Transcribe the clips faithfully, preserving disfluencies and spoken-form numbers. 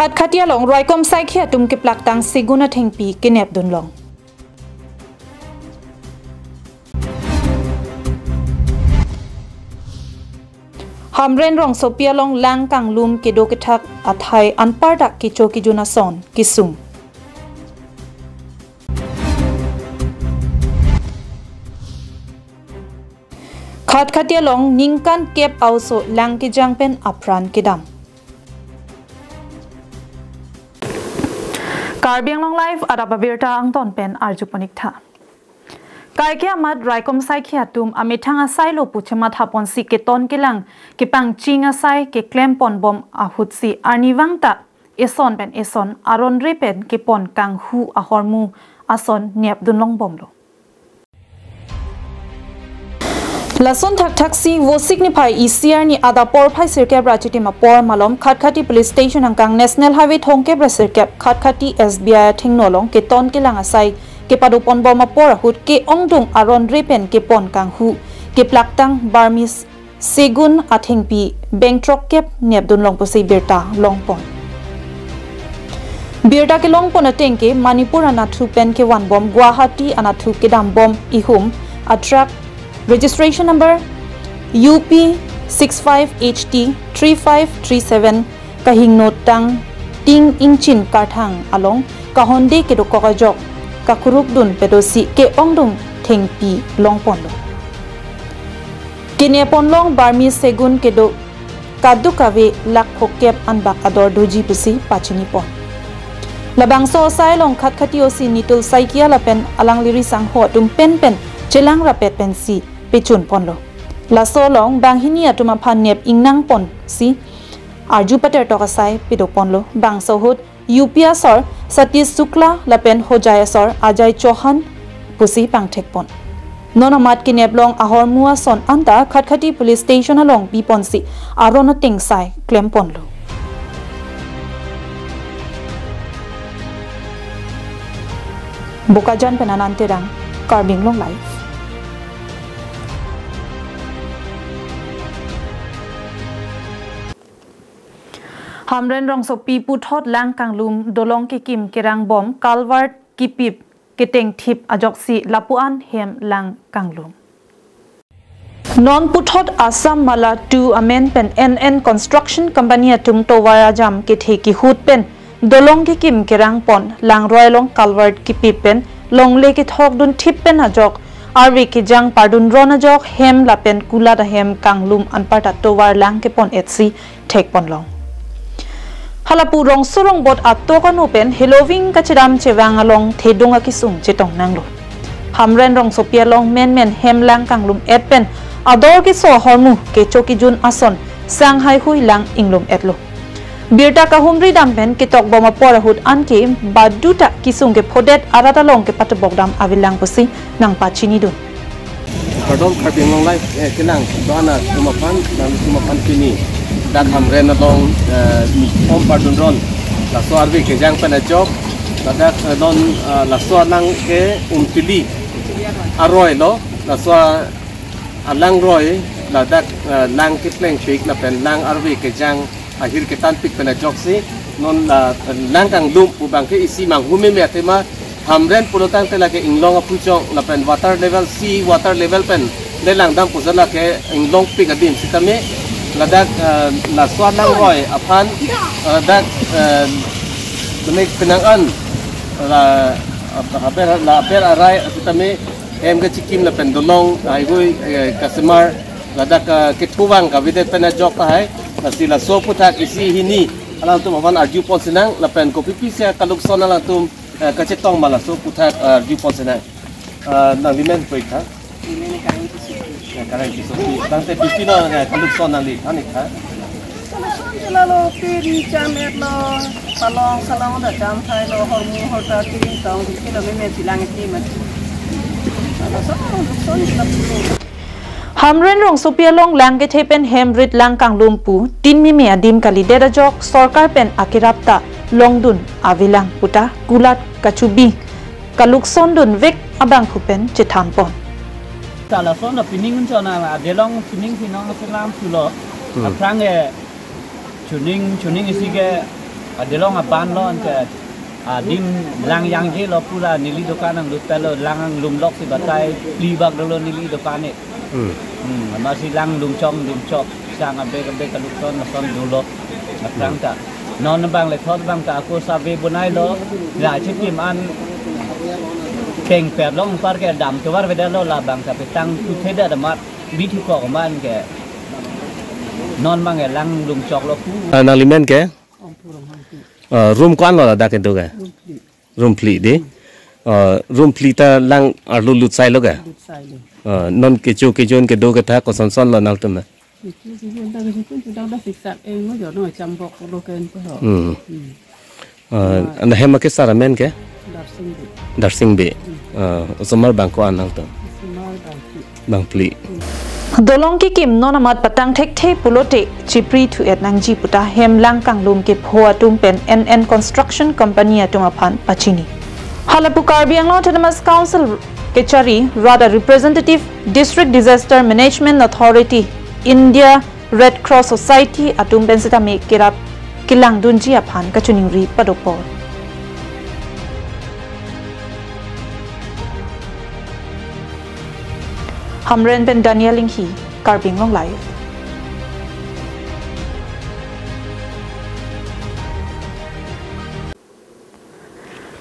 Khatkhati along raikom saikhi atum keplaktang segun athengpi kenep dunlong. Hamren rongsopi along lang kanglum kedo kethak athai anparta kecho kejun ason kesung. Khatkhati along ningkan kep a-oso lang kejang pen apran kedam. Karbi Anglong Live adap abirta angton pen arjupon-ik tha. Kaike amat raikom saikhi atum amethang asai lo pu chematha ponsi keton kelang kepangching asai keklem ponbom ahutsi arnivang ta eson pen eson aron re pen kepon kanghu ahormu ason nep dunlongbomlo. Lason thakthaksi Vosik niphai isi arni adap porphai sirkep ra chitim apor malom Khatkhati Police Station angkang National Highway thomkep ra sirkep Khatkhati S B I athengno along keton kelang asai kepado ponbom apor ahut ke-ongdung aron re pen kepon kanghu keplaktang Burmese segun athengpi beng throkkep nep dunlong pusi birta longpon. Birta kelongpon ateng ke Manipur anatthu pen kevanbom Guwahati anatthu kedambom ihum a truck registration number U P six five H T three five three seven kahingno tang ting ingchin karthang along kahonde kedokok ajok kakuruk dun pedosi ke-ongdung thengpi longponlo. Kene ponlong Burmese segun kedo kadokave lakh phokep anbak ador doji pusi pachinipon. Labangso asai along Khatkhati O C Nitul Saikia lapen alangli risangho atum penpen chelang rapet pensi pechunponlo. Laso along banghini atum aphan nep ingnangponsi arju patertok asai pedoponlo. Bangso ahut U P asor Satish Shukla lapen Hojai asor Ajay Chauhan pusi pangthekpon. Non amat keneplong ahormu ason anta Khatkhati Police Station along piponsi aron ateng sai klemponlo. Bokajan pen Anand Terang, Karbi Anglong Live. Hamren rongsopi puthot lang kanglum dolong kekim kerangbom culvert kipip ketengthip ajoksi lapu-an hem lang kanglum. Non puthot Assam Mala two amen pen N N Construction Company atum tovar ajam kethe kihut pen dolong kekim kerangpon langroi along culvert kipip pen longle kethok dunthip pen ajok arve kejang pardunron ajok hem lapen kulat ahem kanglum anparta tovar lang kepon-etsi thekponlong. Halapu rongso rongbot atok ano pen heloving kachedam chevang along thedung akesung chetongnanglo. Hamren rongsopi along menmen hem lang kanglum-et pen ador keso ahormu kecho kejun ason sanghaihui lang inglum-etlo. Birta kahumri dam pen ketokbom apor ahut anke baduta kesung kephodet arat along kepatebok dam avelang pusi nangpachinidun. Kardom Karbi Anglong Live, eh, kelang, do-an atum aphan, nangtum aphan pini dak Hamren along, eh, niphom pardunron, laso arve kejang pen ajok, ladak, eh, non, eh, laso alang ke Umtili aroi lo, laso alangroi, ladak, eh, lang keplengpik lapen lang arve kejang ahir ketanpik pen ajoksi non la lang kanglum pu abangke isi manghumeme athema Hamren pulotangte lake inglong aphujong lapen water level, sea water level pen le langdam pu jala ke inglongpik adim sitame ladak, eh, laso alangroi aphan, eh, dak, eh, benek penang an la, eh, haber la aber arai sitame hem kechikim lapen dolong haihui, eh, kasemar ladak, eh, kethuvang kavedet pen ajok tahai. Lasi laso aputhak isi hini alangtum aphan arjupon sinang lapen kopi pisi kalukson alangtum, eh, kachetong ma laso aputhak, eh, arjupon sinang. Eh, nangli men poi tha? Amen Kareng Tisso. Ya, Kareng Tisso. Tangte pipino, ya, kalukson nangli than-ik tha? Kalukson ke lalo piri cham-etlo, palong salong ta cham thailo, hormu horta tiring tong, dikilo meme chilang iti mat. Kalukson, kalukson ke lalo. Hamren rongsopi along lang kethe pen hem rit lang kanglum pu tin meme adim kalidet ajok sorkar pen akerap ta longdun avelang puta kulat kachubi kalukson dunvek abangphu pen chethanpon. Kalason na pining unchon na adelong pining pinong selam sulo. Hmm. Aphrang e chuning chuning isi ke Adelong aban lo anke adim lang yangje lo pura neli dokan nanglut ta lo lang anglum lok si batai pli bak dolo neli dokan e. Hmm. Hmm, amatsi lang lumchong lumchok sang abek abek kalukton lason dolo. Aphrang ta. Non bang le thot bang ta ako save bonai lo. La chitim an peng per long par ke dam kevar veda lo la bang ta petang tu theda damat bithu kok man ke. Non bang e lang lumchok lo pu. Ah, nangli men ke? Ompur Hangki. Ah, room ko-an lo ladak kedo ke? Room phli. Room phli di. Ah, room phli ta lang arlo lut sai lo ke? Lut sai lo. Ah, non kecho kecho kedo ketha koson son lo nangtum na? Kecho kecho ta kecho pun sudah dah siksa eh ngo jono chambok lo ken to. Hmm. Hmm. Ah, anda hem ke sar amen ke? Darsing Bey. Darsing Bey. Hmm. Ah, osomar bang ko-an nangtum? Osomar bang phli. Bang phli. Dolong kekim non amat patang thekthe pulote chipri thu-et nangji puta hem lang kanglum kepho atum pen N N Construction Company atum aphan pachini. Halapu Karbi Anglong Autonomous Council kechari rat a representative District Disaster Management Authority, India Red Cross Society atum pen sitame kerap kelangdunji aphan kachiningri padopon. Hamren pen Daniel Inghi, Karbi Anglong Live.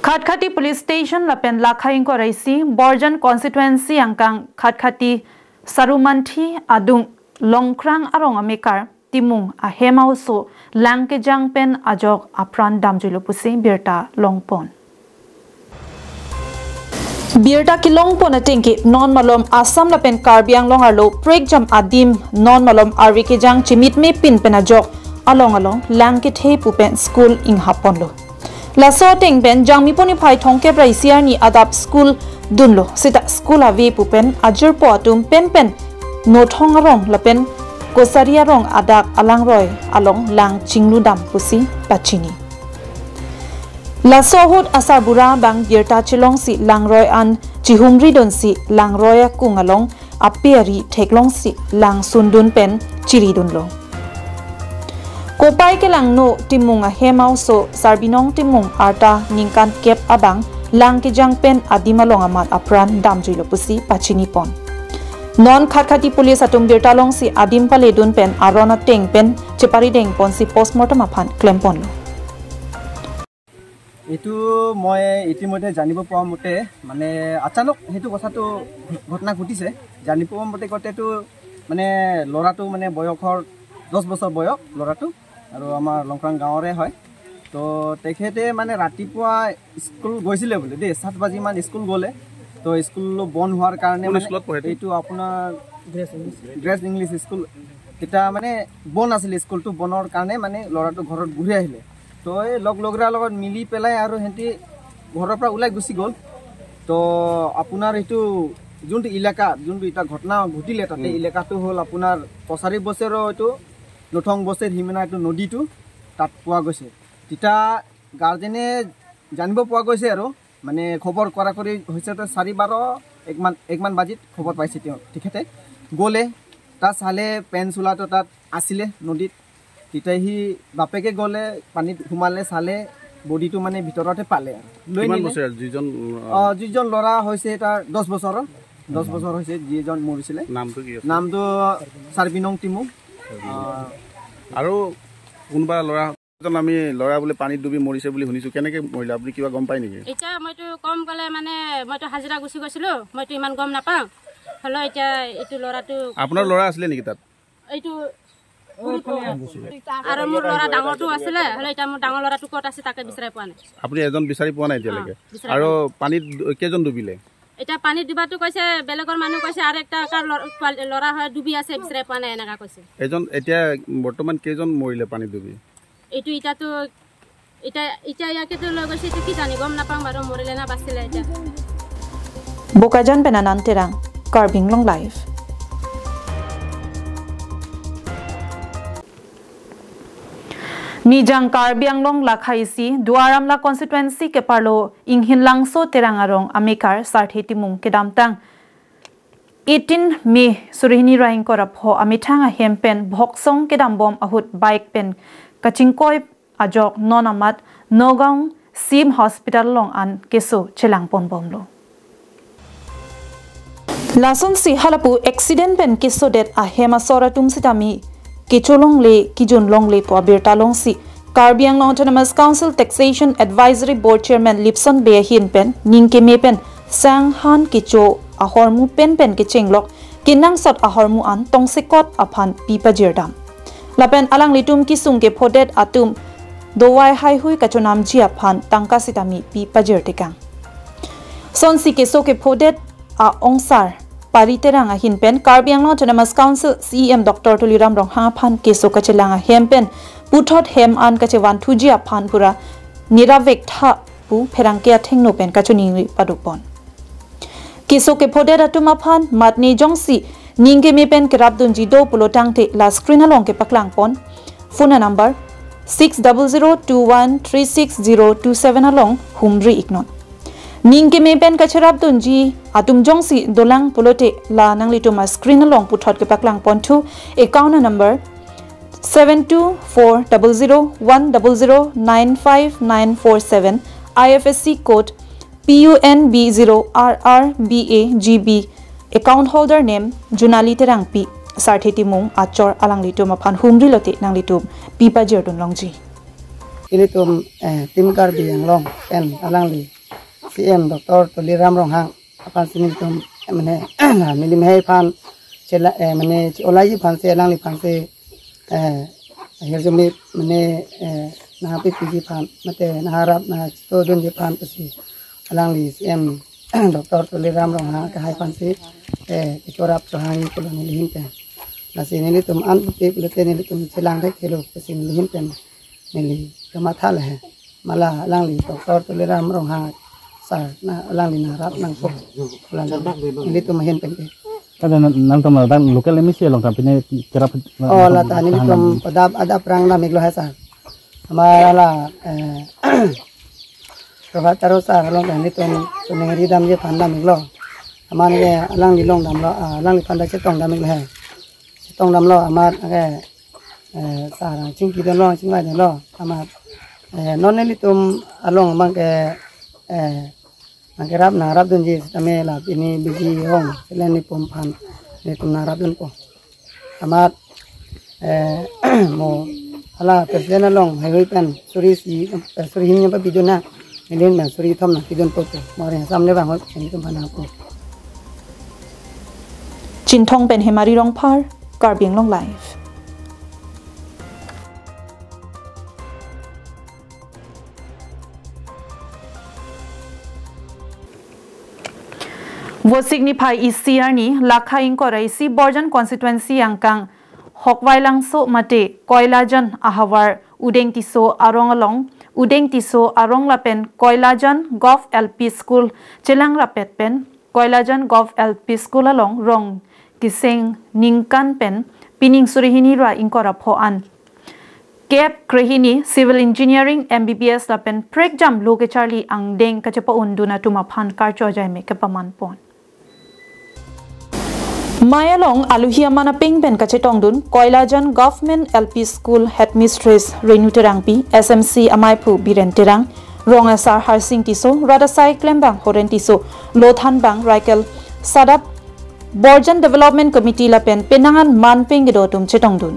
Khatkhati Police Station lapen lakha ingkoi ra isi Borjan Constituency angkang Khatkhati Sarumanthi adung Longkrang arong amekar Timung ahem a-oso lang kejang pen ajok apran damjuilo pusi birta longpon. Birta kelongpon atengke non malom Assam lapen Karbi Anglong arlo prekjam adim non malom arve kejang chimitme pin pen ajok along along lang kethe pu pen school inghapponlo. Laso ateng pen Jangmipo niphai thomkep ra isi arni adap school dunlo. Seta school ave pu pen ajirpo atum penpen Nothong arong lapen Kosari arong adak alangroi along lang chingludam pusi pachini. Laso ahut asarbura bang birta chelongsi langroi an chihumridunsi langroi akung along ape ari theklongsi lang sundun pen chiridunlo. Kopai kelangno Timung ahem a-oso Sarbinong Timung arta ningkan kep abang lang kejang pen adim along amat apran damjuilo pusi pachinipon. Non Khatkhati Police atum birta longsi adim paledun pen aron ateng pen cheparidengponsi postmortem aphan klemponlo. এইটো মই ইতিমধ্যে জানিব পৰা মতে, মানে, আচানক সেইটো কথাটো ঘটনা ঘটিছে। জানিব পৰা মতে কওঁতেতো, মানে, ল'ৰাটো, মানে, বয়সৰ দহ বছৰ বয়স ল'ৰাটো, আৰু আমাৰ লংক্ৰাং গাঁৱৰে হয়। তো তেখেতে, মানে, ৰাতিপুৱা স্কুল গৈছিলে বোলে দেই, সাত বাজিমান স্কুল গ'লে। তো স্কুল বন্ধ হোৱাৰ কাৰণে, কোন মানে, স্কুলত পঢ়ে তেওঁ? এইটো আপোনাৰ ড্ৰেছ ইংলিছ স্কুল। তেতিয়া, মানে, বন্ধ আছিলে স্কুলটো, বন্ধৰ কাৰণে, মানে, ল'ৰাটো ঘৰত ঘূৰি আহিলে। তো এই লগ লগৰাৰ লগত মিলি পেলাই আৰু সিহঁতি ঘৰৰ পৰা ওলাই গুচি গ'ল। তো আপোনাৰ এইটো যোনটো এলেকা, যোনটো এটা ঘটনা ঘটিলে, তাতে উম। এলেকাটো হ'ল আপোনাৰ কছাৰী বস্তিৰ এইটো নথং বস্তিৰ সিমনা এইটো নদীটো তাত পোৱা গৈছে। তেতিয়া গাৰ্জেনে জানিব পোৱা গৈছে আৰু, মানে, খবৰ কৰা কৰি হৈছে তো চাৰি বাৰ একমান, একমান বাজিত খবৰ পাইছে তেওঁ। তেখেতে গ'লে, তাত চালে পেন চোলাটো তাত আছিলে নদীত। তেতিয়া সি বাপেকে গ'লে, পানীত সোমালে, চালে, বডিটো মানে ভিতৰতে পালে আৰু। লৈ কিমান নিলে। বছৰীয়া যিজন, অ, যিজন ল'ৰা হৈছে তাৰ দহ বছৰৰ, দহ বছৰ হৈছে যিজন মৰিছিলে। নামটো কি আছে? নামটো চাৰ্বিনং টিমু। অ। আৰু কোনোবা ল'ৰা এজন আমি ল'ৰা বোলে পানীত ডুবি মৰিছে বুলি শুনিছো, কেনেকে মৰিলে আপুনি কিবা গম পায় নেকি? এতিয়া মইতো কম ক'লে মানে মইতো হাজিৰা গুচি গৈছিলো, মইতো ইমান গম নাপাওঁ। হ'লেও এতিয়া এইটো ল'ৰাটো আপোনাৰ ল'ৰা আছিলে নেকি তাত? এইটো আৰু মোৰ ল'ৰা ডাঙৰটো আছিলে, হ'লে এতিয়া মোৰ ডাঙৰ ল'ৰাটো ক'ত আছে তাকে বিচাৰি পোৱা নাই। আপুনি এজন বিচাৰি পোৱা নাই এতিয়ালৈকে? অ, বিচাৰি আৰু পোৱা নাই। পানীত ডু-, কেইজন ডুবিলে? এতিয়া পানীত ডুবাটো কৈছে, বেলেগৰ মানুহ কৈছে, আৰু একটা কাৰ ল'ৰা, পোৱালি, ল'ৰা হয় ডুবি আছে, বিচাৰি পোৱা নাই, এনেকা কৈছে। এজন এতিয়া বৰ্তমান কেইজন মৰিলে পানীত ডুবি? এইটো এতিয়াতো, এতিয়া, এতিয়া ইয়াকেতো লৈ গৈছে, এইটো কি জানি, গম নাপাওঁ বাৰু, মৰিলে না বাচিলে এতিয়া। Bokajan pen Anand Terang, Karbi Anglong Live. Nijang Karbi Anglong lakha isi Duar Amla constituency keparlo Inghinlangso Terang arong amekar Sarthe Timung kedamtang eighteen May suri hini ra ingkoi ra pho amethang ahem pen bhoksong kedambom ahut bike pen kachingkoi Ajok non amat Nagaon Sim Hospital along an keso chelangponbomlo. Lasonsi halapu accident pen kesodet ahem asor atum sitame kecholongle kijunlongle pu abirta longsi Karbi Anglong Autonomous Council Taxation Advisory Board Chairman Lipson Bey ahin pen ningkeme pen sang han kecho ahormu penpen kechenglok kenangsot ahormu an tongsekot aphan pi pajirdam. Lapen alanglitum kesung kephodet atum dovai haihui kachonamji aphan tangka sitame pi pajirtekang. Sonsi keso kephodet a-ongsar Pari Terang ahin pen Karbi Anglong Autonomous Council C E M Doctor Tuliram Ronghang aphan keso kachelang ahem pen puthot hem an kachevanthuji aphan pura nirap vektha pu pherangke athengno pen kachoningri padopon. Keso kephodet atum aphan matne jongsi ningkeme pen kerapdunji do pulotangte la screen along kepaklangpon phone number six double zero two one three six zero two seven along humri iknon. Ningkeme pen kacherapdunji atum jongsi dolang pulote la nanglitum a-screen along puthot kepaklangponthu account number seven two four double zero one double zero nine five nine four seven, I F S C code P U N B zero R R B A G B, account holder name Junali Terangpi, Sarthe Timung achor alanglitum aphan humri lote nanglitum pi pajirdun longji. Ilitum eh, Team Karbi Anglong pen alangli C M Doctor Tuliram Ronghang aphansi nelitum eh, mane neli mehai aphan chela eh, mane chi-olaiji aphansi alangliphansi eh, hirjume mane eh, nangpipiji aphan mate nangrap nangchitodunji aphan pusi alangli C M Doctor Tuliram Ronghang akehai aphansi eh, kechorap chohangji pulo neli ahin pen. Lasi nelitum an pupe pulote nelitum chelangthek helo pusi neli ahin pen neli kamatha le he. Mala alangli Doctor Tuliram Ronghang sir na alangli nangrap nangpo. Alangli nelitum ahin pen ke. Kada nang nangtum ladak local M A C along kan pine kerap Oh, lata nelitum padap adap rang dam iklo he sir. Amar la eh, Prabhat Taro sir along kan nelitum kunengri damji aphan dam iklo. Amar ke alangli longdamlo, ah, alangliphan ta chetongdam iklo he. Chetongdamlo amar ke eh, sir chingkidunlo, chingvaidunlo. Amar eh, non nelitum along abang ke eh, nangkerap nangrapdunji sitame la pini biji hong selen nipum aphan nelitum nangrapdunpo. Amat eh, mo hala president along haihui pen suri isi eh, suri hini papidunnang, neli ahin pen suri kethom nangpidunpo pu. Mo ring asam le bang hoi nelitum aphan nangpo. Chinthong pen Hemari Rongphar, Karbi Anglong Live. Vosik niphai isi arni, Lakha ingkoi ra isi Borjan constituency angkang Hokwailangso mate Koilajan ahavar Udeng Tisso arong along, Udeng Tisso arong lapen Koilajan Govt L P School chelang rapet pen, Koilajan Govt L P School along rong keseng ningkan pen pining suri hini ra ingkoi ra pho an kep krehini Civil Engineering, M B B S lapen prekjam lo kecharli angdeng kachepa-undun atum aphan karcho ajaime kepamanpon. Mai along aluhi aman apeng pen kachetongdun Koilajan Government L P School Headmistress Renu Terangpi, S M C amaiphu Biren Terang, rong asar Harsing Tisso, rat asai klembang Horen Tisso, lothanbang Raikel Sadap, Borjan Development Committee lapen penang an man peng kedo atum chetongdun.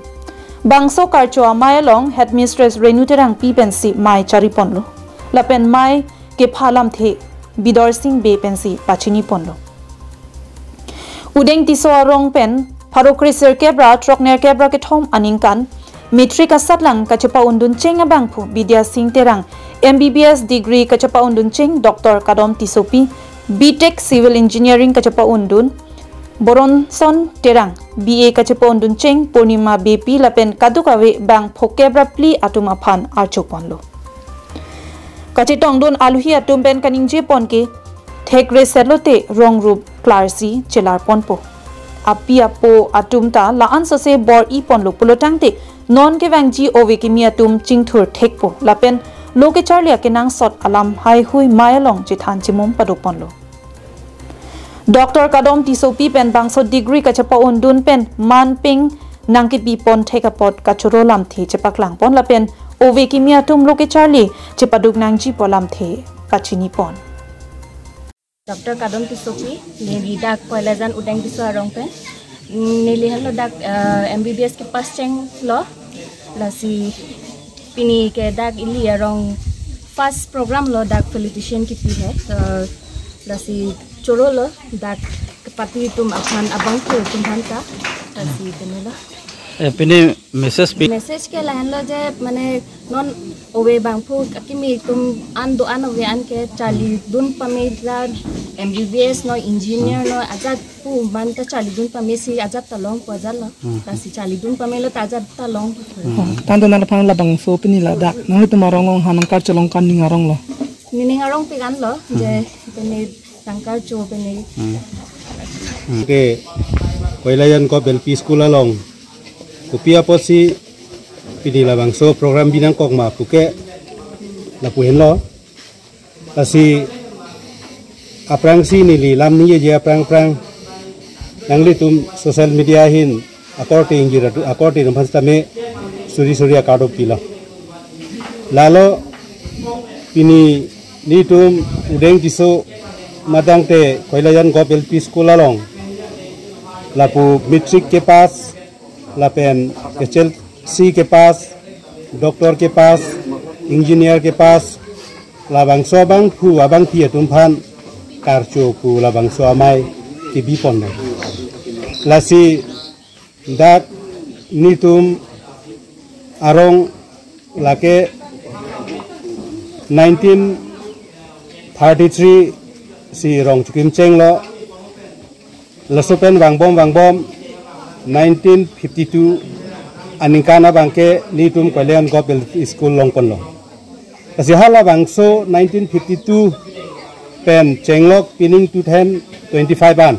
Bangso karcho amai along Headmistress Renu Terangpi pensi mai chariponlo. Lapen mai kepha lamthe Bidor Sing Bey pensi pachiniponlo. Udeng Tisso arong pen pharo kre sirkep ra throknerkep ra kethom aningkan Matric asatlang kachepa-undun cheng abangphu Bidya Sing Terang, M B B S degree kachepa-undun cheng Doctor Kadom Tissopi, B Tech Civil Engineering kachepa-undun Boronson Terang, B A kachepa-undun cheng Purnima Beypi lapen kadokave bang phokep ra phli atum aphan archoponlo. Kachetongdun aluhi atum pen kaningjepon ke thekre setlote rong rup klarsi chelarponpo. Api apo atum ta la-an sose bor-iponlo pulotangte non kevangji ove kimi atum chingthur thekpo lapen lo kecharli akenangsot alam haihui mai along chethan chimum padoponlo. Doctor Kadom Tissopi pen bangso degree kachepa-undun pen man peng nangkepipon thek apot kachoro lamthe chepaklangpon lapen Ove kimi atum lo kecharli chepaduk nangji pu alamthe pachini pon. Doctor Kadom Tissopi, neli dak Koilajan Udeng Tisso arong pen. Neli henlo dak, eh, M B B S kepass chenglo. Lasi pini ke dak ili arong first program lo, dak felicitation kipi he. Eh, lasi choro lo dak kepati atum aphan abangphu atum aphan ta. Lasi pini lo. Eh, pini message pi- Message ke lahenlo je mane non ove bangphu akimi atum an do-an ove an ke charlidun pame, jar M B B S no, engineer no, ajat pu man ta charlidun pame si ajat ta long pu ajat lo. Hmm. Lasi charlidun pamelo ta ajat ta long. Hmm. Tangte nangphan labangso pini ladak nanglitum arong along ha nangkarcholong kan ning arong lo. Nening arong pik an lo je pini nangkarcho pini. Hmm. Hmm. Ke Koilajan Govt L P School along kopi apotsi pini labangso program binangkok ma puke lapu henlo. Lasi aphrangsi neli lam ningjeje aphrang aphrang nanglitum social media ahin akorte ingjir atu akorte atum aphan sitame suri suri akardom pilo. Lalo pini nelitum Udeng Tisso matangte Koilajan Govt L P School along lapu matric kepass lapen H S L C kepass, doctor kepass, engineer kepass, labangso abangphu abangphi atum aphan karcho pu labangso amei kebi pon nang. Lasi dak nelitum arong lake nineteen thirty-three si rong chokim chenglo. Laso pen vangbom vangbom nineteen fifty-two aningkan abangke nelitum Koilajan Govt L P School long ponlo. Lasi halabangso nineteen fifty-two pen chenglok pining two thousand twenty-five an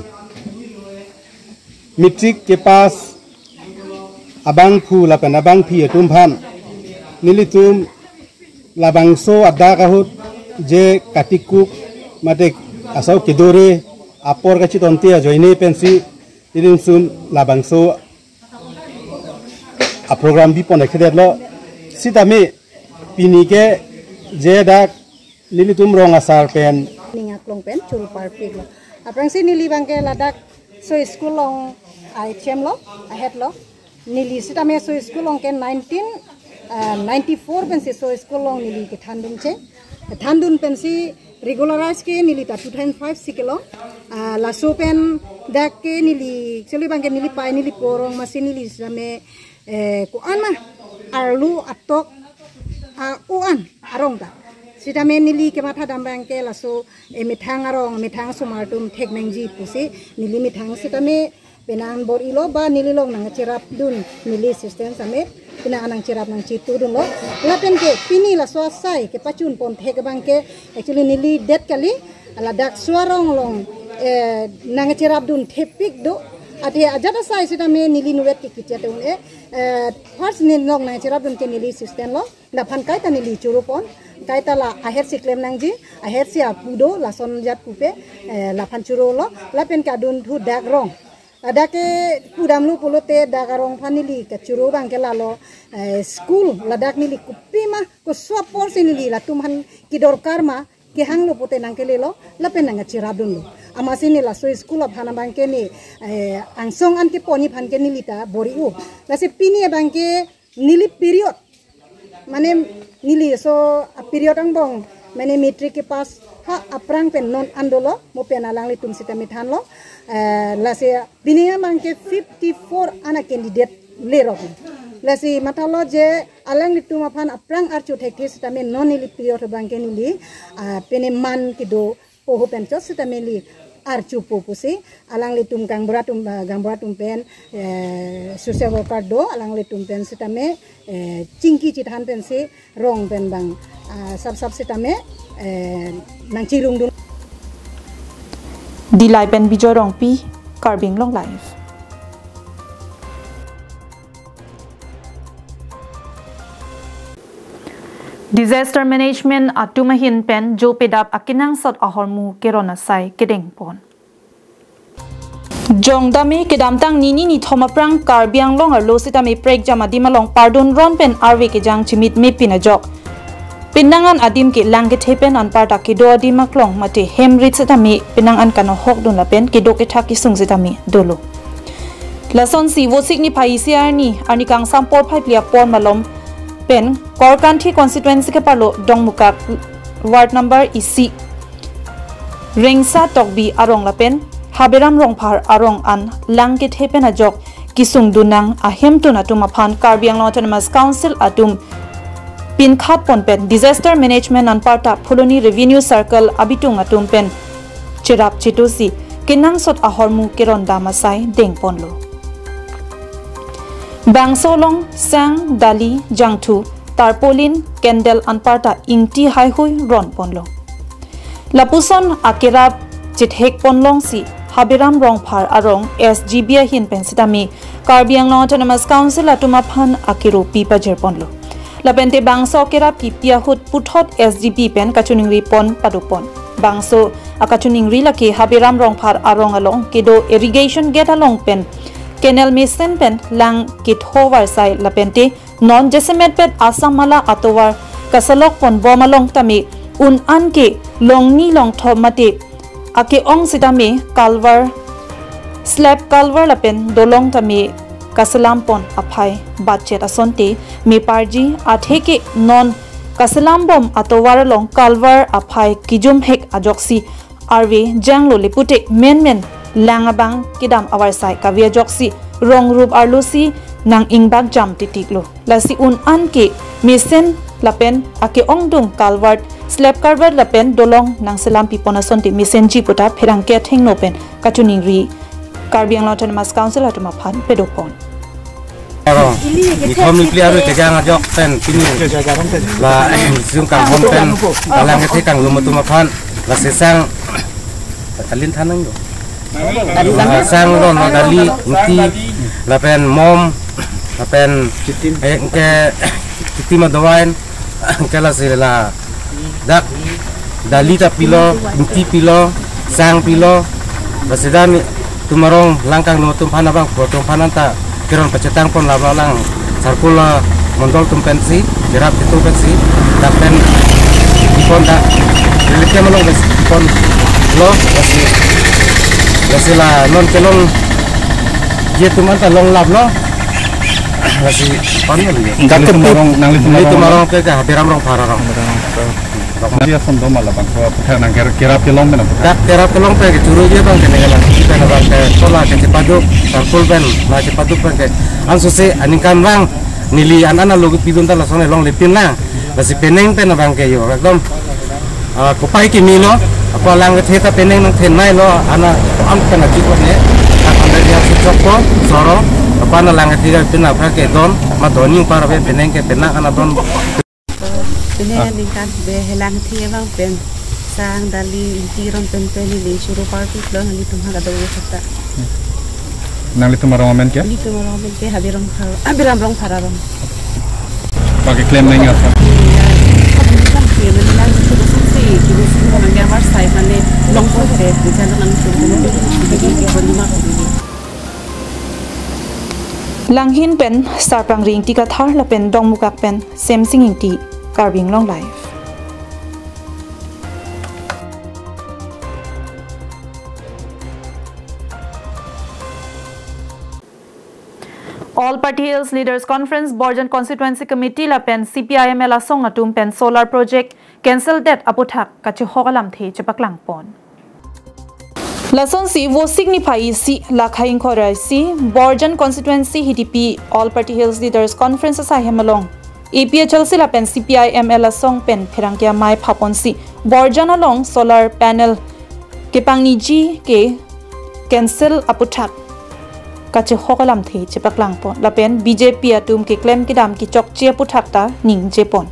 matric kepass abangphu lapen abangphi atum aphan nelitum labangso adak ahut je katikuk mate asau kedore apor kachitonte ajoine pensi nelitum labangso aprogram bipon ekedetlo. Sitame pini ke je dak nelitum rong asar pen ning aklong pen churu parpiklo. Aphrangsi neli abangke ladak so school along ai chemlo, ahetlo. Neli sitame so school along ke nineteen, ah, ninety-four pensi so school along neli kethandun che. Kethandun pensi regularize ke neli ta two thousand five si kelong. Ah, laso pen dak ke neli, actually abangke neli pai neli po arong amatsi neli sitame, eh, ko-an ma arlo atok, ah, o-an arong ta. Sitame neli kematha dam abangke laso, eh, methang arong, methang asomar atum thek nangji pusi neli methang sitame penang bor-ilo ba neli along nangcherapdun neli assistant sitame penang nangcherap nangchitudunlo. Lapen ke pini laso asai kepachun pon thek abangke actually neli det kali, ladak so arong along, eh, nangcherapdun thepik do. Athe ajat asai sitame neli inutvet ke kichetun eh, eh, first neli along nangcherapdun ke neli assistant lo. Laphan kaita neli churu pon, kaita la ahersi klem nangji, ahersi apu do, lason ajat pupe, eh, laphan churu lo, lapen ke adunthu dak rong. Ladak ke pudamlo pulote dak arong aphan neli kachuru abangke lalo, eh, school, ladak neli kopima, koso aporsi neli latum aphan kedorkar ma, kehanglo pute nangkelelo, lapen nangcherapdunlo. Amatsi neli laso school aphan abangke ne, eh, angsong an keponji aphan ke neli ta bor-i-o. Lasi pini abangke neli period mane neli so a period angbong mane matric kepass ha aphrang pen non an dolo, mo pen alanglitum sitame thanlo. Eh, lasi pini abangke fifty-four an a candidate lerok. Lasi mathalo je alanglitum aphan aphrang archo thekthe sitame non neli period abangke neli, ah, pini man kedo poho pen chot sitame neli archo po pusi alanglitum gaonbura atum, ah, gaonbura atum pen, eh, social worker do, alanglitum pen sitame, eh, chingki chithan pensi rong pen abang, ah, sap sap sitame, eh, nangchirungdun. Dillai pen Bijoy Rongpi, Karbi Anglong Live. Disaster Management atum ahin pen jo pedap akenangsot ahormu keron asai kedeng pon. Jongdame kedamtang nini nithom aphrang Karbi Anglong arlo sitame prekjam adim along pardon ron pen arve kejang chimit mepin ajok penang an adim ke lang kethe pen anparta kedo adim aklong mate hem rit sitame penang an kanohok dun lapen kedo kethak kesung sitame dolo. Lasonsi Vosik niphai isi arni, arni kangsam porphai phli apor malom pen Korkanthi constituency keparlo Dongmukak ward number isi Rengsa Tokbi arong lapen Haberam Rongphar arong an lang kethe pen ajok kesung dun nang ahemtun atum aphan Karbi Anglong Autonomous Council atum pinkhat pon pen Disaster Management anparta Phuloni Revenue Circle abitung atum pen cherap chetusi kenangsot ahormu keron dam asai deng ponlo. Bangso along sang, dali, jangthu, tarpaulin, candle anparta ingti haihui ron ponlo. Lapuson akerap chethek pon longsi Haberam Rongphar arong S G B ahin pen sitame Karbi Anglong Autonomous Council atum aphan akero pi pajir ponlo. Lapente bangso akerap kipi ahut puthot S G B pen kachiningri pon pado pon. Bangso akachiningri lake Haberam Rongphar arong along kedo irrigation gate along pen canal mesen pen lang ketho varsai lapente non jasemet pet Assam Mala atovar kasalok pon bom along tame un an ke longni longthom mate ake-ong sitame culvert, slab culvert lapen dolong tame kaselam pon aphai batchet asonte meparji atheke non kaselam bom atovar along culvert aphai kijum hek ajoksi arve janglo le pute menmen lang abang kedam avarsai kave ajoksi rong rup arlosi nang ingbak jam titiklo. Lasi un an ke mesen lapen ake-ongdung culvert, slab culvert lapen dolong nangselam pipon asonte mesenji puta pherangke athengno pen kachiningri Karbi Anglong Autonomous Council atum aphan pedopon. Aro, nithom niphli arve kejang ajok pen pini la sung kanghon pen kalang kethe kanglum atum aphan la sesang kalin thanang yo. La sang ron la dali, ingti, lapen mom, lapen eh, ke kiti madowain, ke lasi la dak dali ta pilo, ingti pilo, sang pilo, lasi dami tum arong lang kanglum atum aphan abang, atum aphan anta keron pachetang pon labla lang sarkul la mondol atum pensi, jerap itu pensi, dak pen ipon dak relief camp along pensi ipon lo, lasi, lasi la non kelong je atum anta longlaplo, lasi pon lo ya. Dak nangli tum arong, nangli tum arong ke ke Haberam Rongphar arong. Nangli ason doma labang ko aphuthak nang ker-, kerap kelong pen aphuthak. Dak kerap kelong pen ke churu je abang ke nenggalang, kita abang ke sekolah ke chepaduk, sarkul pen, ma chepaduk pen ke. Ansose aningkan abang neli an an alogi pidun ta lason along lepin lang. Lasi penang pen abang ke yo, ekdom, ah, kopai kimi lo, ako lang kethe ta penang nangthenmai lo, ana an pen aji ko ne, akan dari yang sucok ko, soro, apa na lang kethe pin apa ke don, ma doni para be penang ke penang ana don. Pini Ah. Ningkan be helang thi abang pen sang dali ingti ron pen pen neli churu party lo nanglitum ha kadokave kata. Nanglitum arong amen ke? Nanglitum arong amen ke Haberam Rongphar, Haberam Rongphar arong. Pakai claim neng apa? Iya. Ningkan ke nangli lang churu sumsi, kini sini nang gambar sai mane long ko he, bisa nang churu sumsi ke beri ma ko. Langhin pen Sarpang Ringti Kathar lapen Dongmukak pen Semsing Ingti, Karbi Anglong Live. All Party Hills Leaders Conference Borjan Constituency Committee lapen C P I M L asong atum pen solar project cancel det aputhak kachihok alamthe chepaklang pon. Lasonsi Vosik niphai isi, lakha ingkoi ra isi, Borjan Constituency H D P All Party Hills Leaders Conference asai hem along A P H L C lapen C P I M L asong pen pherangke amei phaponsi Borjan along solar panel kepangniji ke cancel aputhak kachihok alamthe chepaklang pon lapen B J P atum keklem kedam kechokche aputhak ta ningje pon.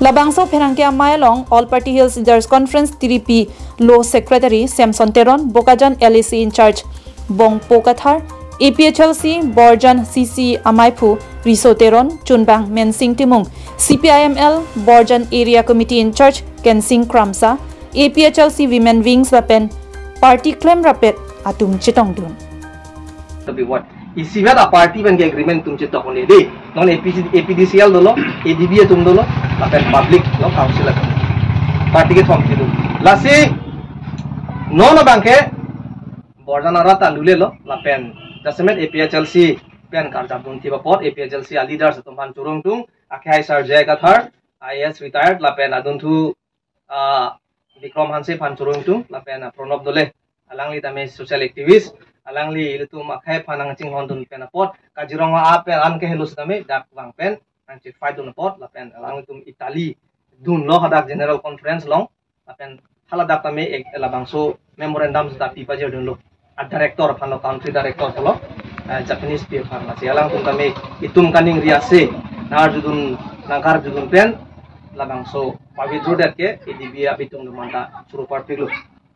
Labangso pherangke amei along All Party Hills Leaders Conference tiripi lo Secretary Samson Teron, Bokajan L A C in charge Bongpo Kathar, A P H L C Borjan C C amaiphu Riso Teron, Chunbang Mensing Timung, C P I M L Borjan Area Committee in charge Kensing Kramsa, A P H L C Women Wings lapen party klem rapet atum chetongdun. Tapi what? Isivet a-party pen ke agreement atum chetok un-e dei. Non A P C, A P D C L dolo, A D B atum dolo, lapen public, non council atum. Party kethom kedo. Lasi non abangke Borjan arat ta lulelo, lapen jasemet A P H L C pen karjap dunthip apot, A P H L C a-leaders atum aphan choro ingtung, akhai Sir J I Kathar, I A S retired, lapen adunthu, ah, Bikram Hanse aphan choro ingtung, lapen, ah, Pranab Dole, alangli tame social activist, alangli ilitum akhai aphan nangchinghon dun pen apot, Kaziranga apen an ke helo setame, dak vang pen nangche-fight dun apot, lapen alanglitum Italy dunlo hadak General Conference along, lapen haladak tame ek labangso memorandum seta pi pajir dunlo. A-director aphanlo, country director aphanlo, eh, Japanese pi aphan. Lasi alangtum tame itum kaningri ase, nangarju dun, nangkarju dun pen labangso pavitro det ke A D B abitung atum anta choro parpiklo.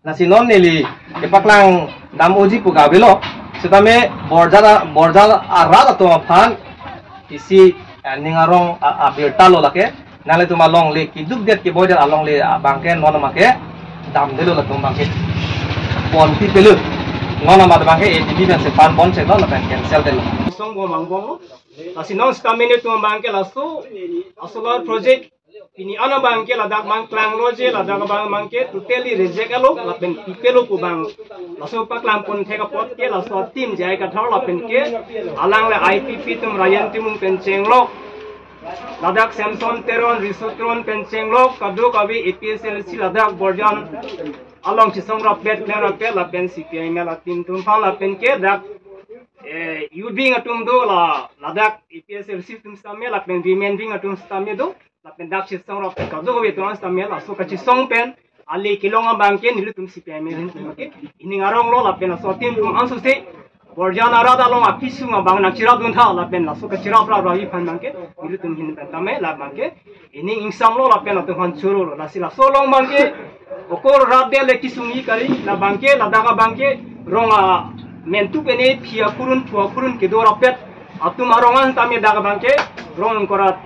Lasi non neli kepaklang dam-oji pu ga avelo, setame Borjan, Borjan arat atum aphan isi, eh, ning arong a-, abirta lo lake. Nanglitum alongle keduk det keboi det alongle abangke non abangke damdelo, latum abangke ponpi pelo. Non amat abangke A D B pen sepan poncheklo lapen cancel detlo. Song bom angbong lo. Lasi non setame nelitum abangke laso a-solar project pini an abangke ladak abang klanglo je, ladak abang abangke totally reject lo, lapen pipelo pu abang. Laso paklang pon thek apot ke laso a-team J I Kathar lapen ke alangli I P P atum Ryan Timung pen chenglok, ladak Samson Teron, Riso Teron pen chenglok, kadokave A P H L C ladak Borjan along chesong rapet klang rapet lapen C P I M L a-team atum aphan lapen ke dak, eh, youth wing atum do la, ladak A P H L C atum setame lapen women wing atum setame do, lapen dak chesong rapet kadokave atum setame laso kachesong pen ale kelong abangke nelitum C P I M L ahin atum ke ining arong lo, lapen laso a-team atum ansose Borjan arat along akesung abang nangcherap dun tha, lapen laso kacherap rap ravi aphan abangke nelitum ahin pen tame labangke ining ingsam lo lapen latum aphan choro lo. Lasi laso along abangke okor rat det le kesung-i kali, labangke ladak abangke rong amentu pen-e phi akurun phu akurun kedo rapet atum arong an tame dak abangke rong ingkoi ra,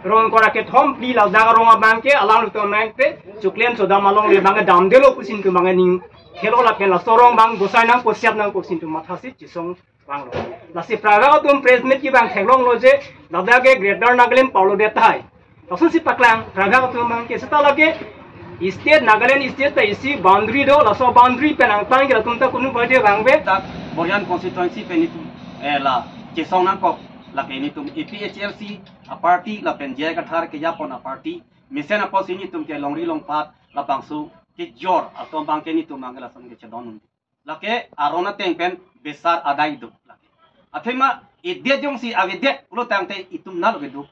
rong ingkoi ra kethom phli ladak arong abangke alanglitum nangte choklen chodam alongle abangke damdelo pusi nelitum abangke ning khelo lapen laso arong abang gosai nangpo, siat nangpo pusi nelitum mathasi chesong vanglo. Lasi prabak atum press meet kevang theklonglo je ladak ke Greater Nagaland parlo det tahai. Lasonsi paklang prabak atum abangke, seta lake state, Nagaland state ta isi boundary do, laso boundary pen angtan ke latum ta kunu party vangve. Dak Borjan constituency pen itum, eh, la chesong nangkok, lake nelitum A P H L C a-party lapen J I Kathar kejapon a-party mesen apotsi nelitum ke longri longpat labangso kejor atum abangke nelitum abangke lason kechedon un. Lake aron ateng pen besar adai do lake. Athema edet jongsi avedet pulo tangte itum nalo kedo.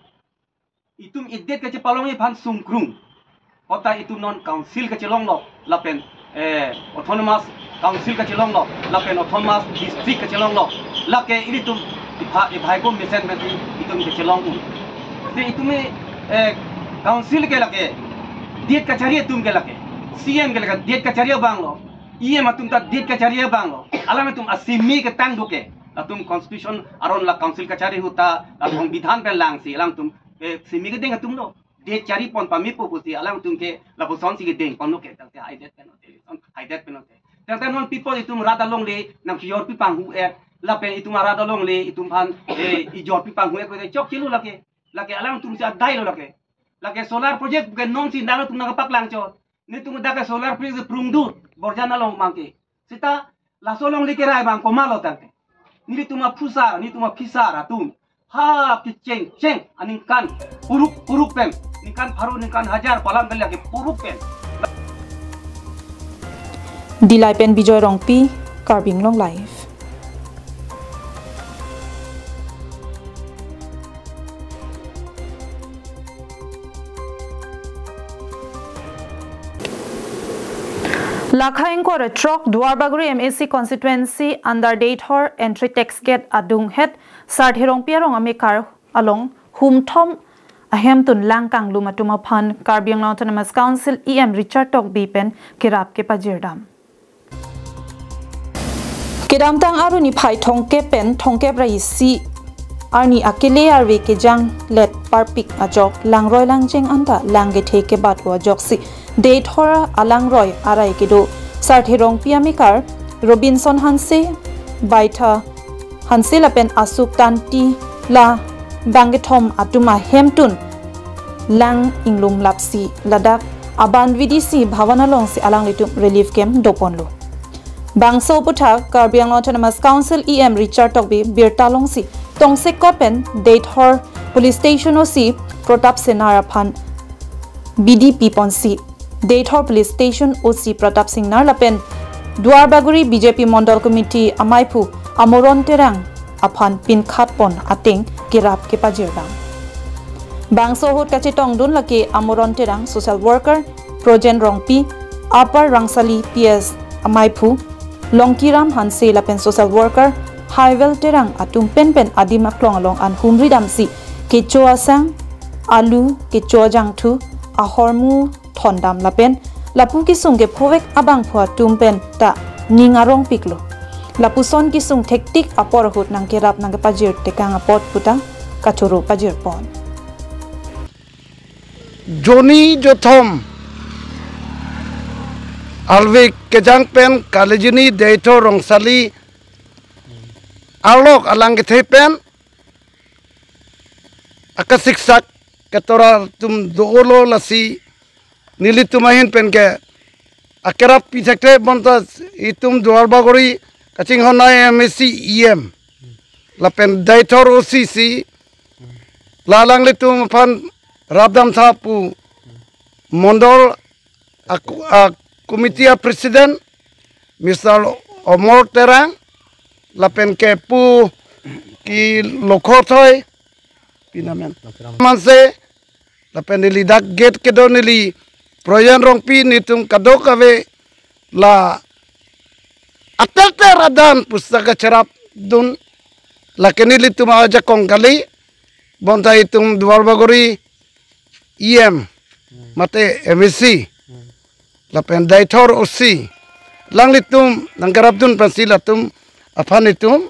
Itum edet kachepalongji aphan sungkrung. Kota itum non council kachelonglo lapen, eh, autonomous council kachelonglo lapen autonomous district kachelonglo. Lake ilitum ipha-, iphaiko mesen mesen itum kachelong un. Te itum, eh, council ke lake det kachari atum ke lake. C M ke lake det kachari abang lo. E M atum ta det kachari abang lo. Alanglitum asimi ketang do ke. Latum constitution aron la council kachari ahut ta la songbidhan pen langsi alangtum, eh, simi kedeng atum lo. Det chari pon pamepo pusi alangtum ke lapusonsi kedeng ponlo ke, tangte haidet pen ote, son haidet pen ote. Tangte non people itum rat alongle nangkejor pi panghu-et, lapen itum arat alongle itum aphan, eh, ijor pi panghu-et kote chokche lo lake. Lake alangtum si adai lo lake. Lake solar project ke nonsi nangtum nangpaklang chot. Nelitum dak ke solar project prungdut Borjan along abangke. Seta laso alongle kerai abang komatlo tangte. Nelitum aphusar, nelitum aphisar atum ha kecheng cheng aningkan puruk puruk pen, ningkan pharo ningkan hajar palam kali lake puruk pen. Dillai pen Bijoy Rongpi, Karbi Anglong Live. Lakha ingkoi ra throk Duarbagori M A C constituency under Deithor entry tax gate adunghet Sarthe Rongpi arong amekar along humthom ahemtun lang kanglum atum aphan Karbi Anglong Autonomous Council E M Richard Tokbi pen kerap kepajirdam. Kedamtang Aru niphai thomkep pen thomkep ra isi arni akele arve kejanglet parpik ajok langroi langjeng anta lang kethe kebat-o ajoksi Deithor alangroi arai kedo Sarthe Rongpi amekar Robinson Hanse, Baitha Hanse lapen Asuk Tanti la bangkethom atum ahemtun lang inglum lapsi ladak Aban V D C Bhavan alongsi alanglitum relief camp doponlo. Bangso aputhak Karbi Anglong Autonomous Council E M Richard Tokbi birta longsi tongsekot pen Deithor Police Station O C Pratap Singnar aphan bidi piponsi Deithor Police Station O C Pratap Singnar lapen Duarbagori B J P Mondol Committee amaiphu Amoron Terang aphan pinkhatpon ateng kerap kepajirdam. Bangso ahut kachetongdun lake Amoron Terang, social worker Projen Rongpi, Upper Rangsali P S amaiphu Longkiram Hanse lapen social worker Haivel Terang atum penpen adim aklong along an humri damsi kecho asang, alu, kecho ajangthu, ahormu thondam lapen lapu kesung kephovek abangphu atum pen ta ning arongpiklo. Lapuson kesung thektik apor ahut nangkerap nangkepajir tekang apot puta kachoro pajirpon. Joni jothom arve kejang pen Kalejini Deithor Rangsali arlok alang kethe pen akasiksak ketora atum dolo, lasi nelitum ahin pen ke akerap pithekte bonta itum Duarbagori kachinghon a M A C, E M lapen Deithor O C si la alanglitum aphan rapdamtha pu Mondol a, a committee a president Mister Omor Terang lapen ke pu ki Lokhothoi pinamen manse lapen neli dak gate kedo neli Projen Rongpi, netum kadokave la atel ter adan pusaka cherapdun, lake nelitum ajakong kali, bonta itum Duarbagori E M mate M A C lapen Deithor O C alanglitum nangkerapdun pensi latum aphan itum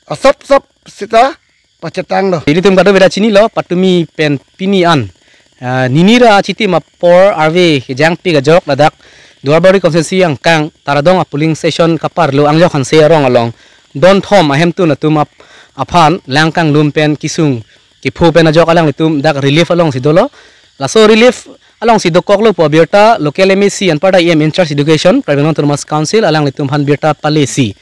asap sap sita pachetanglo. Ilitum kadokave ta chinilo, patumi pen pini an, ah, nini ra achitim apor arve kejangpik ajok ladak Duarbagori constituency angkang Taradong a polling station kaparlo Angjok Hanse arong along donthom ahemtun atum ap-, aphan lang kanglum pen kesung kepho pen ajok alanglitum dak relief alongsi dolo. Laso relief alongsi dokoklo pu abirta local M A C anparta E M in charge education Karbi Anglong Autonomous Council alanglitum aphan birta palesi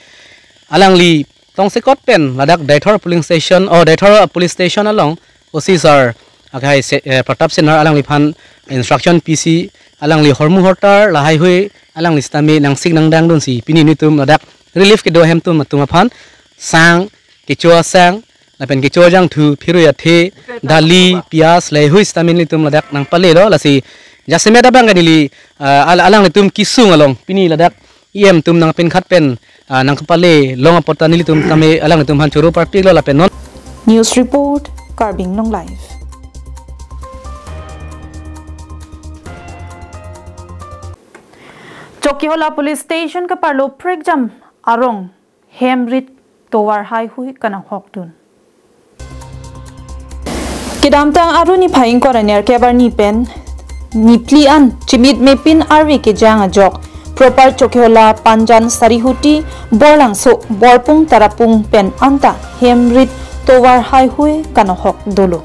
alangli tongsekot pen ladak Deithor polling station, oh, Deithor police station along O C sir akhai se, eh, Pratap Singnar alangliphan instruction pisi alangli hormu hortar lahaihui alangli sitame nangsik nangdangdunsi pini netum ladak relief kedo ahemtun atum aphan sang, kecho asang lapen kecho ajangthu, phirui athe, dali, piyaj, lahaihui sitame nelitum ladak nangpalelo, lasi jasemet abang ke neli, ah, al-, alanglitum kesung along pini ladak E M atum nangpinkhat pen, ah, nangkepale long apot ta nelitum tame alanglitum aphan choro parpiklo lapen non. News report, Karbi Anglong Live. Chokihola Police Station kaparlo prekjam arong hem rit tovar haihui kanahokdun. Kedamtang Aru niphai ingkoi ra nerkep arni pen niphli an chimit mepin arve kejang ajok Proper Chokihola Panjan Sarihuti Borlangso Borpung Tarapung pen anta hem rit tovar haihui kanahok dolo.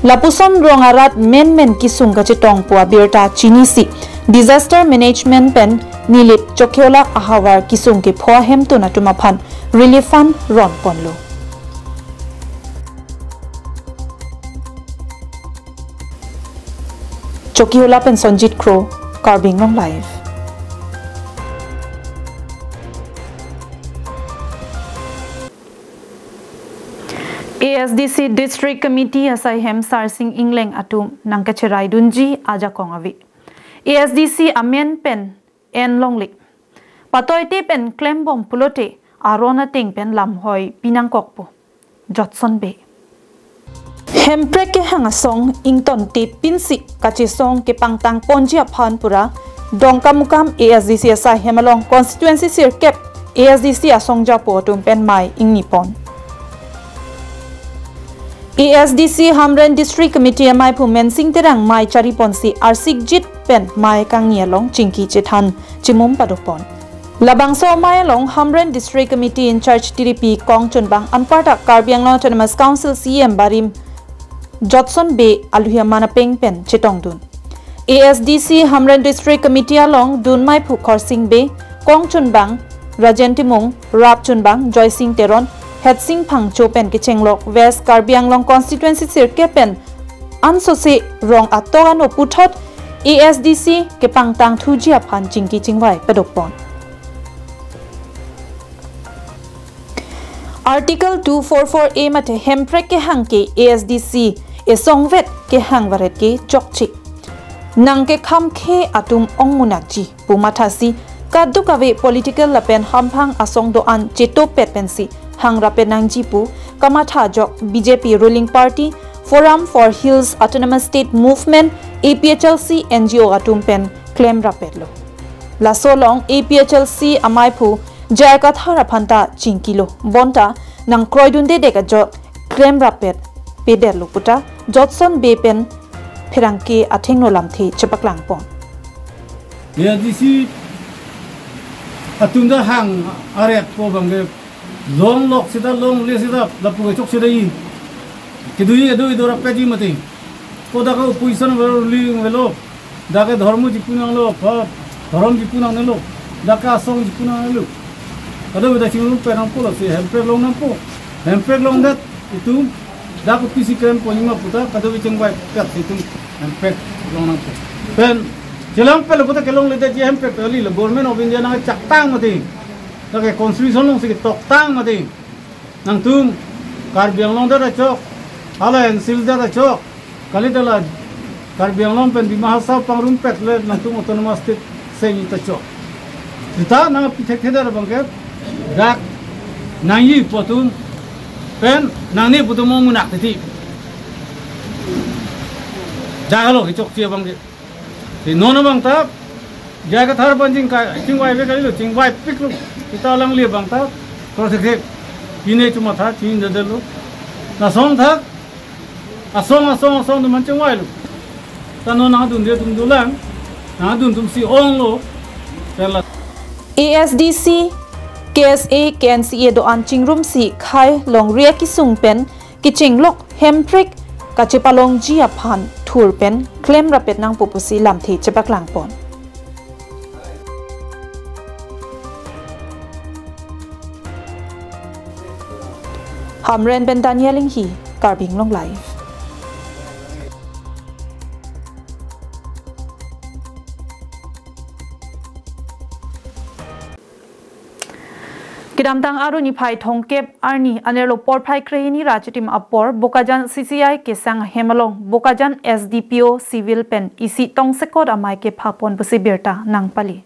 Lapuson rong arat menmen kesung kachetong pu abirta chinisi Disaster Management pen Nilip Chokihola ahavar kesung kepho ahemtun atum aphan relief fund ronponlo. Chokihola pen Sonjit Kro, Karbi Anglong Live. A S D C District Committee asai hem Sarsing Engleng atum nangkacheraidunji ajakong ave. A S D C amen pen en longle. Patoite pen klembom pulote aron ateng pen lamhoi pinangkokpo. Jotson Bey. Hemprek kehang asong ingtonte pinsi kachesong kepangtang ponji aphan pura Dongkamukam A S D C asai hem along constituency sirkep A S D C asong japo atum pen mei ingnipon. A S D C Hamren District Committee amaiphu Mensing Terang mei chariponsi arsikjit pen mei kangni along chingki chethan chimum padopon. Labangso amei along Hamren District Committee in-charge tiripi kongchunbang anparta Karbi Anglong Autonomous Council C E M barim Jotson Bey aluhi aman apeng pen chetongdun. A S D C Hamren District Committee along dunmeiphu Khorsing Bey, kongchunbang Rajen Timung, rapchunbang Joysing Teron, Hetsing Phangcho pen kechenglok West Karbi Anglong Constituency sirkep pen ansose rong atok ano puthot A S D C kepangtangthuji aphan chingki chingvai padokpon. Article two four four A mate hemprek kehang ke A S D C esongvet kehang varet ke chokche. Nangkekham khe atum ongmunakji pu mathasi kadokave political lapen hamphang asong do-an chetopet pensi hangrapet nangji pu kamatha ajok B J P ruling party Forum for Hills Autonomous State Movement, A P H L C, N G O atum pen klemrapetlo. Laso along A P H L C ameiphu J I Kathar aphanta chingkilo, bonta nangkroidundedek ajok klemrapet pedetlo puta Jotson Bey pen pherangke athengno lamthe chepaklangpon. A S D C atum ta hang aret po abangke longlok seta longle seta lapu kechok seta i. Kedui kedui dorapetji mati. Ko dak ke opposition avelo, ruling avelo. Dak ke dhormo jipunanglo, pha, dhorom jipunangnelo. Dak ke asong jipunangnelo. Kadokave ta chingrum pen nangpo, lasi hemprek longnangpo. Hemprek longdet itum dak ke P C camp ponima puta kadokave chingvai pet itum hemprek longnangpo. Pen chelangpetlo puta kelongledetji hemprek kalilo, Government of India nangchaktang mati. Dak ke constitution alongsi ketoktang mati. Nangtum Karbi Anglong det achok, hala N C L det achok, kalite la Karbi Anglong pen Dima Hasao pangrumpet le nangtum autonomous state seng ta chok. Seta nangpi thekthedet abangke dak nangji pu atum pen nangne pu atum ongmunak titi. Dak lo kechokche abangke. Te non abang ta J I Kathar aphan chingkai, chingvai ave kalilo, chingvaipiklo. Seta alangli abang ta krothekthe. Pine chomatha chingdedetlo. Lason thak asong asong asong atum aphan chingvailo. Ta non nangdunde atum dolang, nangdun atumsi onglo. Pen la A S D C, K S A, K N C A do-an chingrumsi khei longri akesung pen kechenglok hemprek kachepalongji aphan thur pen klemrapet nangpo pusi lamthe chepaklangpon. Hamren pen Daniel Inghi, Karbi Anglong Live. Kedamtang Arni phai thomkep arni anerlo porphai krehini ra achitim apor Bokajan C C I kesang ahem along Bokajan S D P O Civil pen isi tongsekot amei kephapon pusi birta nangpali.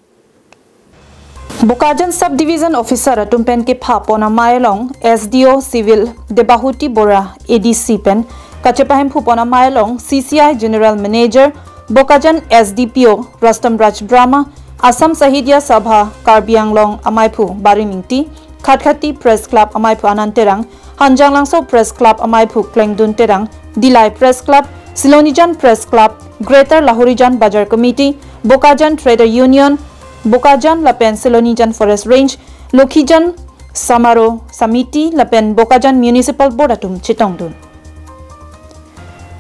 Bokajan Sub Division Officer atum pen kephapon amei along S D O Civil Debahuti Bora, A D C pen kachepahemphupon amei along C C I General Manager, Bokajan S D P O Rustom Raj Brahma, Assam Sahitya Sabha Karbi Anglong ameiphu Barim Ingti, Khatkhati Press Club ameiphu Anand Terang, Hanjanglangso Press Club ameiphu Klengdun Terang, Dillai Press Club, Silonijan Press Club, Greater Lahorijan Bazar Committee, Bokajan Trader Union, Bokajan lapen Silonijan Forest Range, Lokhijan Samaro Samiti lapen Bokajan Municipal Board atum chetongdun.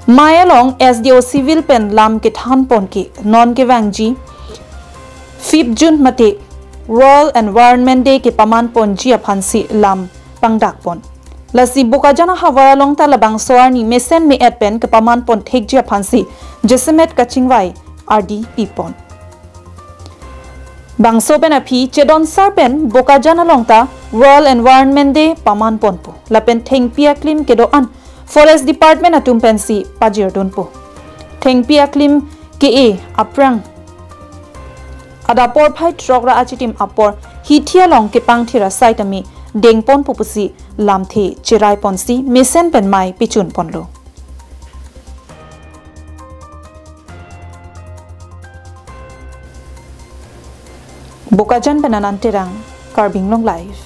Mei along S D O Civil pen lam kethanpon ke non kevangji fifth June mate World Environment Day kepamanponji aphansi lam pangdakpon. Lasi Bokajan ahavar along ta labangso arni mesen me-et pen kepamanpon thekji aphansi jasemet kachingvai ardi pipon. Bangso pen aphi chedonsar pen Bokajan along ta World Environment Day pamanponpo. Lapen thengpi aklim kedo-an Forest Department atum pensi pajirdunpo. Thengpi aklim ke-e aphrang adap porphai throk ra achitim apor hithi along kepangthir asai tame dengponpo pusi lamthe cheraiponsi mesen pen mei pechunponlo. Bokajan pen Anand Terang, Karbi Anglong Live.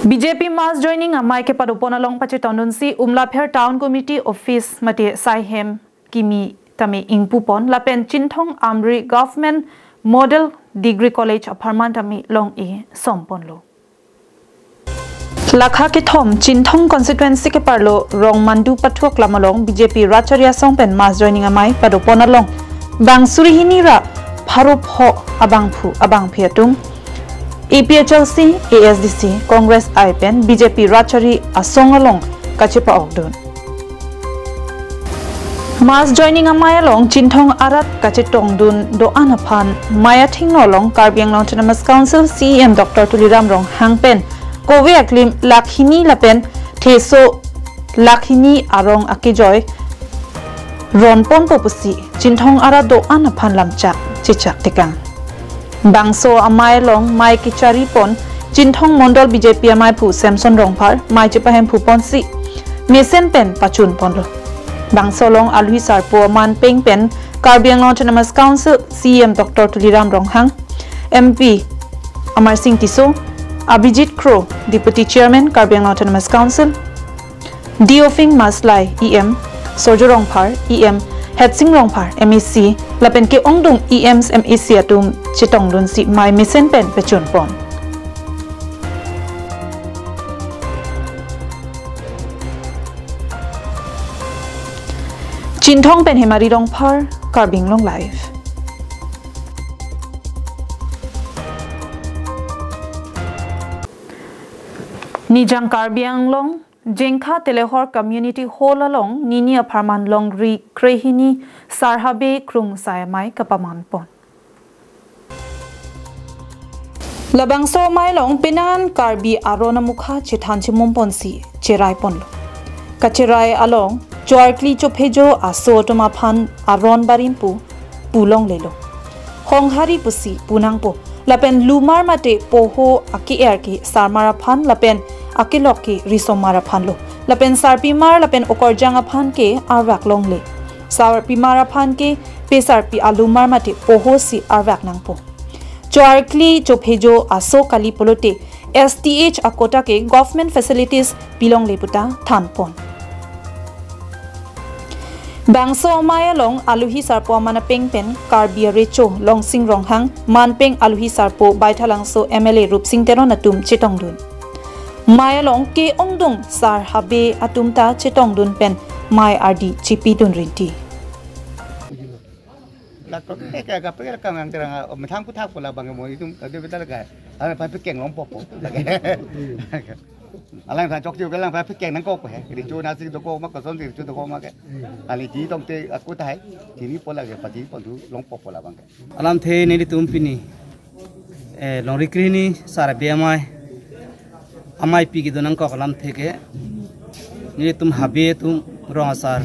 B J P mass joining amei kepadopon along pachetongdunsi Umlapher Town Committee Office mate saihem kimi tame ingpupon lapen Chinthong Amri Government Model Degree College apharman tame long-e somponlo. Lakha kethom Chinthong constituency keparlo Rongmandu Pathuaklam along B J P Rachari Asong pen mass joining amei padopon along bang suri hini ra pharo pho abangphu abangphi atum A P H L C, A S D C, Congress I pen B J P Rachari Asong along kachepa-okdun. Mass joining amei along Chinthong arat kachetongdun do-an aphan mei athengno along Karbi Anglong Autonomous Council C E M Doctor Tuliram Ronghang pen kove aklim lakh hini lapen theso lakh hini arong akejoi ronponpo pusi Chinthong arat do-an aphan lamchak chechak tekang. Bangso amei along mei kecharipon Chinthong Mondol B J P ameiphu Samson Rongphar mei chepahemphupon si mesen pen pachunponlo. Bangso along aluhi sarpo aman peng pen Karbi Anglong Autonomous Council C E M Doctor Tuliram Ronghang, M P Amarsing Tisso, Abhijit Kro, Deputy Chairman Karbi Anglong Autonomous Council, Deophing Maslai E M, Surjya Rongphar E M, Hetsing Rongphar M A C, lapen ke-ongdung E Ms M A C atum chetongdunsi mei mesen pen pachunpon. Chinthong pen Hemari Rongphar, Karbi Anglong Live. Nijang Karbi Anglong, Jengkha Telehor Community Hall along nini apharman longri krehini Sar Habe Krungsai amei kapamanpon. Labangso amei along penan Karbi aron amukha chethan chemumponsi cheraiponlo. Kacherai along choarkli chophejo aso atum aphan aron barim pu pulonglelo. Honghari pusi punangpo. Lapen lumar mate poho ake-er ke sarmar aphan lapen akelok ke risomar aphanlo. Lapen sarpimar lapen okorjang aphan ke arvak longle. Sarpimar aphan ke pesarpi alumar mate poho si arvak nangpo. Choarkli chophejo aso kali pulote S T H akota ke government facilities pilongle puta thanpon. Bangso amei along aluhi sarpo aman apeng pen Karbi arecho Longsing Ronghang, manpeng aluhi sarpo Baithalangso M L A Rupsing Teron atum chetongdun. Mei along ke-ongdung Sar Habe atum ta chetongdun pen mei ardi chipidun rinti. Doctor ke ke ke ke kang ang terang, ah, methang puthak pula bang mo itum ade betal ka. Ame pa pekeng longpo po. Alang sa chok chu ke lang pa pekeng nangkok he. Di chu na sing dokok ma koson di chu dokok ma ke. Ali ji tong te aku thai. Chini pola ke pati pon tu longpo pola bang ke. Alamthe nelitum pini, eh, longri krehini Sar Habe amei, ameipi kedo nangkok alamthe ke, nelitum Habe atum rong asar,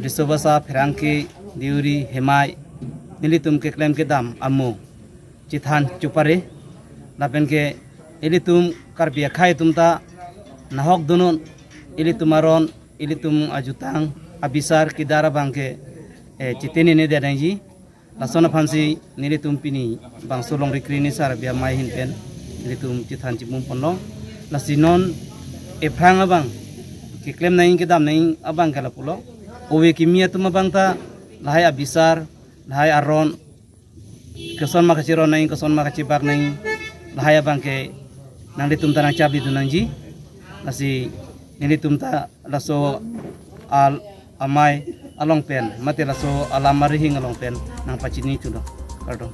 Disobasa, Pherangke, Deuri, Hemai, nelitum keklem kedam amo chethan chupare, lapen ke ilitum Karbi akhei atum ta nahok dunnon, ilitum aron, ilitum ajutang, abisar kedar abang ke, eh, chitenene det nangji. Lason aphansi nelitum pini bangso longri krehini Sar Habe amei ahin pen nelitum chethan chimum ponlo. Lasi non ephrang abang keklem nangji kedam nangji abang ke lapulo. Ove kimi atum abang ta lahai abisar, lahai aron, koson ma kacheron nangji, koson ma kachebak nangji, lahai abang ke nanglitum ta nangchapidun nangji. Lasi nelitum ta laso al amei along pen, mate laso alam arihing along pen nangpachini chulo. Kardom.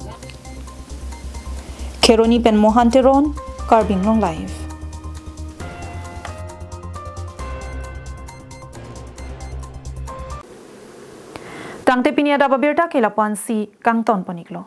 Kheroni pen Mohan Teron, Karbi Anglong Live. Tangte pini adap abirta ke lapu-ansi kangton pon-iklo.